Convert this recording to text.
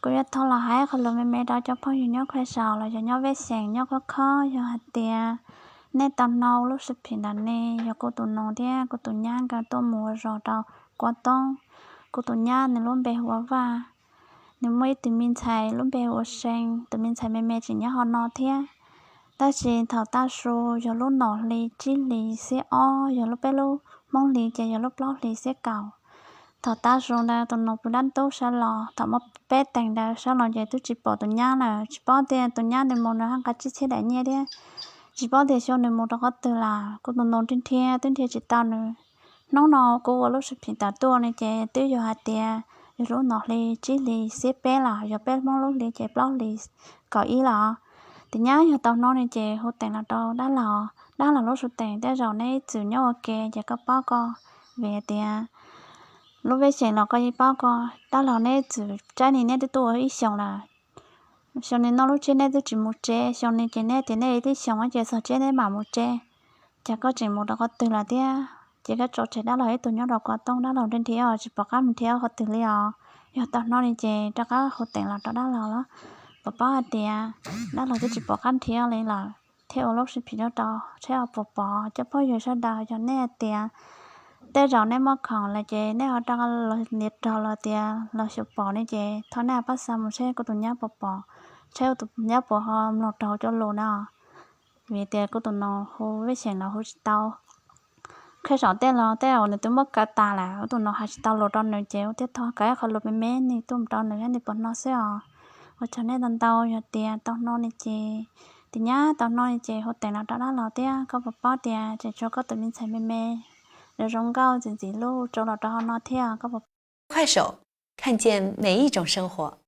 Kuv yuav thov los hais qhov lus me me rau cov phooj ywg nyob Khuav Saum los yog nyob Vej Xeem nyob khob khob, yog hais tias nej tau hnov lub sij hawm ntawm ne, yog kuv tus nus thiab kuv tus nyab nkawd tuaj mus ua zog rau Kuab Toob. Kuv tus nyab nws lub npe hu ua Vaj, nws muaj ib tug me ntxhais lub npe hu ua See, tus me ntxhais me me tseem nyob hauv no thiab. Tab sis thaum tav su yog lub nom hli tsib hlis xiab ob, yog lub peb lub Hmoob hlis ces yog lub plaub hlis xiab kaum. Thaum tav su ntawd tus nus pw dab ntub sawv los, thaum muaj peb teev ntawd sawv los ces twb tsis pom tus nyab lawm, tsis paub tias tus nyab nws mus nws haj nqa tsib txhiab daim nyiaj thiab, tsis paub tias xyov nws mus rau qhov twg lawm. Kuv tus nus nrhiav nrhiav twb nrhiav tsis tau nws. Hnub no kuv ua lub sij hawm tas tuaj ne ces twb yog hais tias yog lub nom hli tsib hlis xiab peb los yog peb Hmoob lub hlis ces plaub hlis kaum ib los. Tus nyab yog tau hnov ne ces hu teem los rau dab laug. Dab laug lub suab teem, tej zaum neb txwm nyob ua ke ces koj paub koj, vim tias lub Vej Xeem los koj yeej paub koj. Dab laug neb txwm tsaib ni neb twb tuaj ua ib xyoos lawm. Xyoo ni noj lub tsiab neb twb tsis mus tsev, xyoo ni ces neb tias neb ib xyoos ces txog tsiab neb mam mus tsev. Ces koj tseem mus rau qhov twg lawm thiab? Ces koj tso tseg dab laug ib tug nyob rau Kuab Toob, dab laug nrhiav nrhiav tsis pom qab nrhiav qhov twg li os. Yog tau hnov li ces rov qab hu teem los rau dab laug los, puas paub hais tias dab laug twb tsis pom qab nrhiav li lawm thiab ua lub sij hawm nyob rau saib puas pom. Cov phooj ywg sawv daws yog nej hais tias tej zaum nej muaj khoom lawm ces nej ho rov los nias raug los tias los xyuas pom ne ces thov nej pab xa mus saib kuv tus nyab puas pom, saib kuv tus nyab puas ho mloog raug cov lus na. Vim tias kuv tus nus hu Vej Xeem los hu tsis tau. Qhia saum tej los tej uas nws twb muab kaw tas lawm, kuv tus nus hais tsis tau lus rau nws ces kuv thiaj thov kaw ib qho lus me me no tuaj mus rau nws thiab nws puas hnov xwb os. Ua tsaug nej ntau ntau, yog tias tau hnov ne ces, tus nyab tau hnov ne ces hu teem los rau dab laug thiab, koj puas paub tias tseem tshuav koj tus me ntxhais me me, nws zoo nkauj ntxim ntxim hlub rau los rau hauv no thiab koj puas 快手，看见每一种生活。